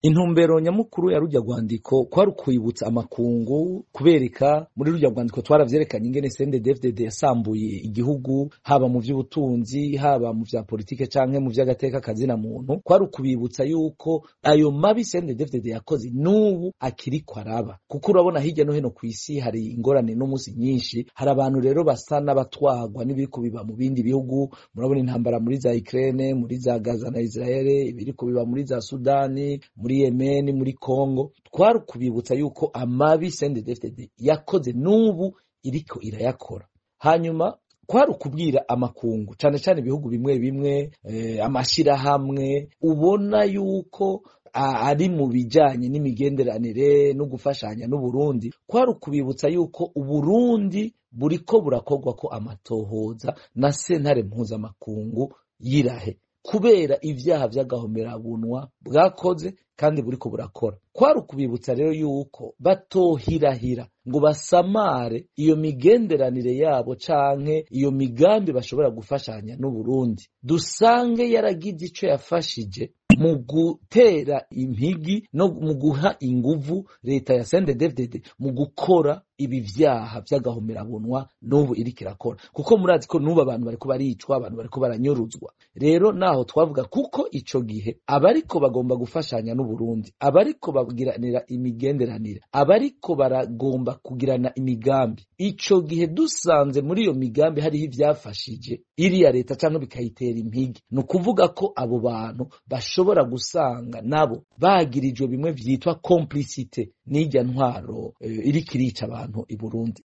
Intumbero nyamukuru ya rurya rwandiko kwari ukwibutsa amakungu, kubereka muri rurya rwandiko twaravyerekanye ingene CNDD-FDD yasambuye igihugu, haba mu vy'ubutunzi, haba mu vya politike canke mu vy'agateka kazina muntu. Kwari ukubibutsa yuko ayo mabi CNDD-FDD yakoze n'ubu akiriko araba, kuko urabona hirya no hino kw'isi hari ingorane n'umunsi nyinshi. Hari abantu rero basa n'abatwagwa n'ibiriko biba mu bindi bihugu. Murabona intambara muri za Ukraine, muri za Gaza na Israel, ibiriko biba muri za Sudani, muri Yemen, muri Congo. Twari ukubibutsa yuko amabi CNDD-FDD yakoze n'ubu iriko irayakora. Hanyuma kwari ukubwira amakungu, cane cane ibihugu bimwe bimwe, amashirahamwe ubona yuko ari mu bijanye n'imigenderanire no gufashanya n'Uburundi, kwari ukubibutsa yuko Uburundi buriko burakorwa ko amatohoza na sentare mpuzamakungu yirahe kubera ivyaha vy'agahomerabunwa bwakoze kandi buriko burakora. Kwari ukubibutsa rero yuko batohirahira ngo basamare iyo migenderanire yabo canke iyo migambi bashobora gufashanya n'Uburundi, dusange yaragize ico yafashije mu gutera impigi no mu guha inguvu leta ya CNDD-FDD mu gukora ibi vyaha vy'agahomerabunwa n'ubu iriko irakora, kuko murazi ko n'ubu abantu bariko baricwa, abantu bariko baranyuruzwa. Rero naho twavuga kuko ico gihe abariko bagomba gufashanya n'Uburundi, abariko bagiranira imigenderanire, abariko baragomba kugirana imigambi, ico gihe dusanze muri iyo migambi hariho ivyafashije iriya leta canke bikayitera impigi, ni ukuvuga ko abo bantu bashobora gusanga nabo bagirijwe bimwe vyitwa complicité n'irya ntwaro iriko irica abantu i Burundi.